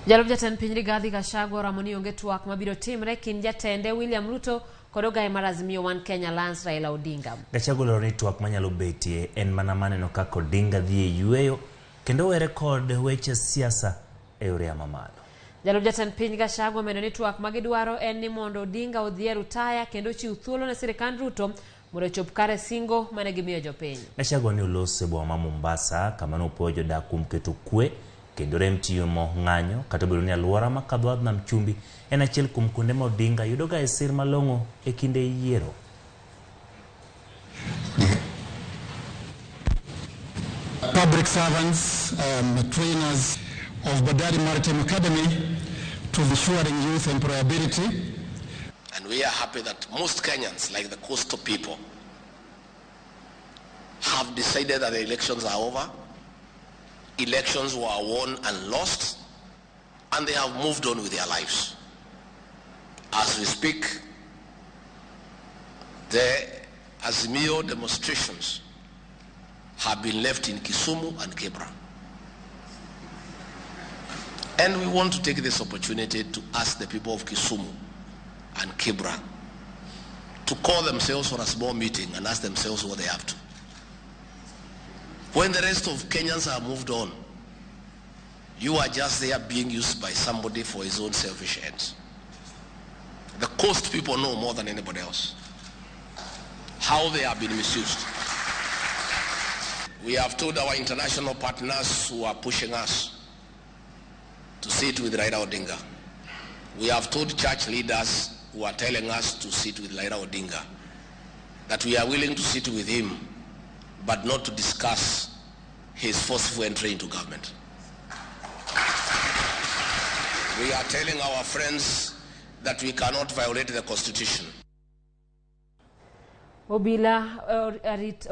Jalup jatend piny Rigathi Gachagua oramo ni onge twak mabiro timre kind jatende William Ruto kod ogaye mar Azimio One Kenya Alliance Raila Odinga. Gachagua olero ni twak manyalo betie en mana maneno kaka Odinga dhi e yueyo kendo were kod weche siasa e yore mamalo. Jalup jatend piny Gachagua omedo ni twak magidwaro en ni mondo Odinga odhi e rutaya kendo ochiw thuolo ne sirikand Ruto mondo ochop kare singo mane gimiyo jopiny. Gachagua ne oloso e boma ma Mombasa kama ne opuoyo jodak kuom keto kwe kendo rem timo ng'anyo kata obedo ni alwora ma kadho wadh nam chumbi en achiel kuom kuonde ma Odinga yudoga e sir malong'o e kinde yiero. Public servants, trainers of Bandari Maritime Academy to ensuring youth employability. And we are happy that most Kenyans, like the coastal people, have decided that the elections are over. Elections were won and lost, and they have moved on with their lives. As we speak, the Azimio demonstrations have been left in Kisumu and Kibra. And we want to take this opportunity to ask the people of Kisumu and Kibra to call themselves for a small meeting and ask themselves what they have to. When the rest of Kenyans have moved on, you are just there being used by somebody for his own selfish ends. The coast people know more than anybody else how they have been misused. We have told our international partners who are pushing us to sit with Raila Odinga. We have told church leaders who are telling us to sit with Raila Odinga that we are willing to sit with him, but not to discuss his forceful entry into government. We are telling our friends that we cannot violate the constitution. Obila orit